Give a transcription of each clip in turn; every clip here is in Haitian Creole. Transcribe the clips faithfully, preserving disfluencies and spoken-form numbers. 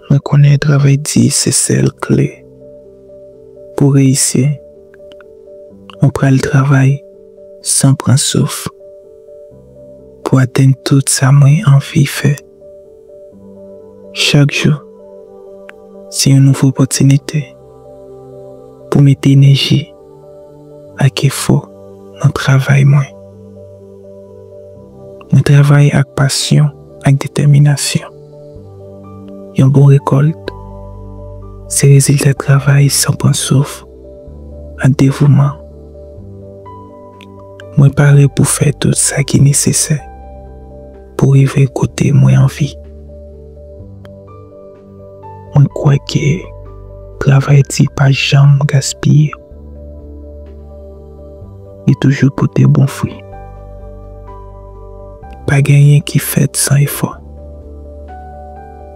Mwen konnen travay di se sèl kle pou reyisi. Mwen pral travay san pran souf pou atenn tout sa mwen anvi fè. Chak jou, se yon nouvo opòtinite pou mete enèji ak efò nan travay mwen. Mwen travay ak pasyon, ak detèminasyon. Yon bon rekòlt se rezilta travay san pran souf ak devouman. Mwen pare pou fè tout sa ki nesesè pou rive kote mwen anvi. Mwen kwè ke travay di pa janm gaspiye. Li toujou pote bon fwi. Pa gen anyen ki fèt san efò.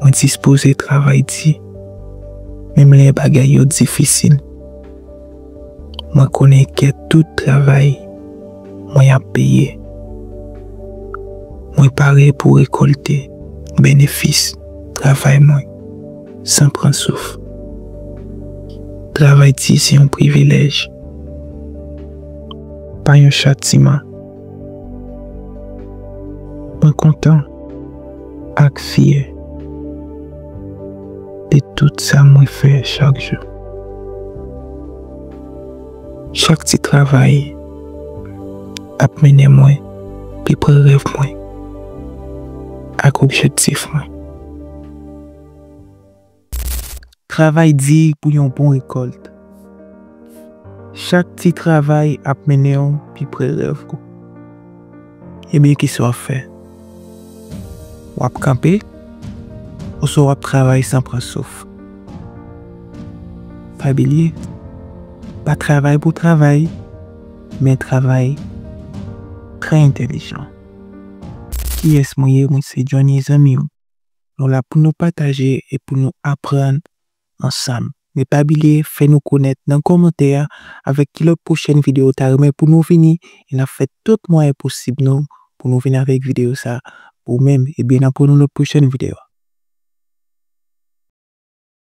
Mwen dispoze travay di, menm lè bagay yo difisil. Mwen konnen ke tout travay mwen ap peye. Mwen pare pou rekòlte benefis travay mwen san pran souf. Travay di se yon privilèj, pa yon chatiman. Mwen kontan ak fyè de tout sa mwen fè chak jou. Chak ti travay ap mennen mwen pi pre rèv mwen ak objektif mwen. Travay di pou yon bon rekòlt. Chak ti travay ap mennen w pi pre rèv ou. Ebyen, kisa w ap fè? W ap kanpe? Oswa w ap travay san pran souf? Pa bliye, pa travay pou travay, men travay trè entèlijan. Kiyès mwen ye? Mwen se Johnny, zanmi w. Nou la pou nou pataje e pou nou aprann ansanm. Men pa bliye fè nou konèt nan kòmantè a avèk ki lòt pwochèn videyo w ta renmen pou nou vini, e n ap fè tout mwayen posib nou pou nou vin avèk videyo sa pou ou menm. Ebyen, n ap wè nou lòt pwochèn videyo a.